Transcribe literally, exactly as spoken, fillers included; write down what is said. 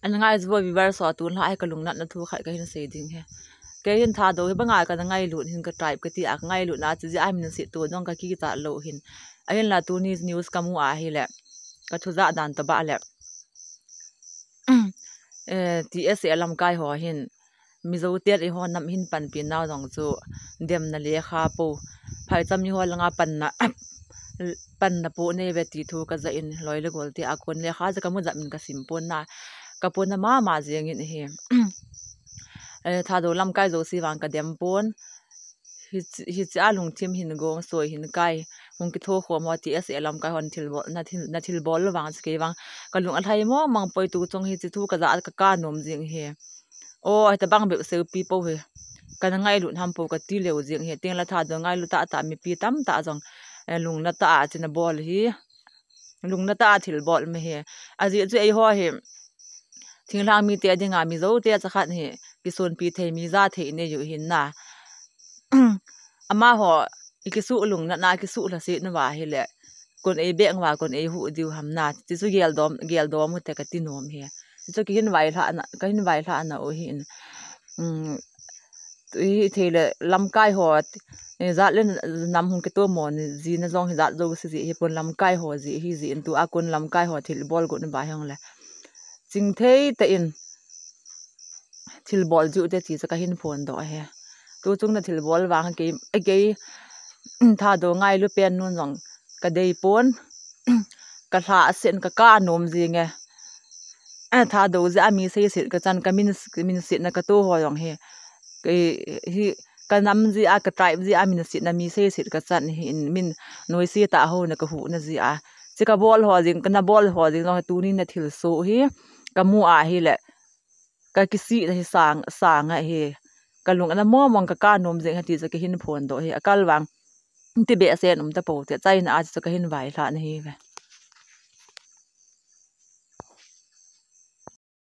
Ana ngai jo viewers ho, tun lha hi ka lungnatna thu khat ka hin sei ding ahi. Kei hin Thadou hi banga ka na ngailut hin ka tribe ka ti a, ka ngailut na chu jeh a min seitu dong ka kicha lou hin. Ahinla tuni news ka mu a hile, ka thu ja dan tobang le, eh, T S A lamkai ho hin, Mizo ten eiho nam hin panpi nau jong chu demna lekha po, phaicham mi ho langa panna, panna po nei ve ti thu ka ja in, loi le gol te a kon lekha ja ka mu jat min ka sim pon na, ka pon na mama jeng in ahi. Eh, Thadou lamkai jouse vang ka dem pon. Hiche, hiche a lungthim hin gong, soi hin kai, hung kitho khom ho, T S A lamkai hon thilbol, na thil, na thilbol vang chu kei vang ka lung alhai mong mong poi, tu chung hiche thu ka ja ka ka nom jing ahi. O, hitabang bep seipi po hi. Ka na ngailut ham po ka ti leu jing ahi. Tin la Thadou ngailut tah tah mipi tamtah jong, eh, lungna tah a chu na bol hi. Lungna tah a thilbol ma ahi. Ajeh chu eiho hi thinglhang mite dinga Mizo te cha khat hi kisonpi thei, mi ja thei nei u hin na. Amaho i kisuh lungnatna, kisuh lhasetna uva hile, kon ei beng uva, kon ei huh diu ham na. Chuchu geldom, geldom u te ka ti nom ahi. Chuchu ka hin vailhahna, ka hin vailhahna u ahin. Um, hithei le lamkai ho, eh, jat le nam hung kitomo ni jina jong hi jat jouse jeh hi pon, lamkai ho jeh hi jeh in, tu a kon lamkai ho thilbol got na uva hi hung le, chingthei tah in thilbol jiu te ti chu ka hin phondoh ahi. Tu chung na thilbol vang kei, kei Thadou ngailu pen nun jong ka dei pon, ka lhahsel in ka ka nom jing e. Eh, Thadou jeh a mi seiset ka chan, ka min, min setna ka to ho jong hi, kei hi, ka nam jeh a, ka tribe jeh a min setna, mi seiset ka chan hi in, min noise tah ho na ka huh na jeh a. Chu ka bol ho jing, ka na bol ho jing jong tuni na thilsoh hi ka mu a hile, ka kisihna hi sang, sang ahi. Ka lung ana mong mong, ka ka nom jing ahi ti chu ka hin phondoh ahi. A kal vang ti behseh in um ta pou te, achaina a chu ka hin vailhah na ahi ve.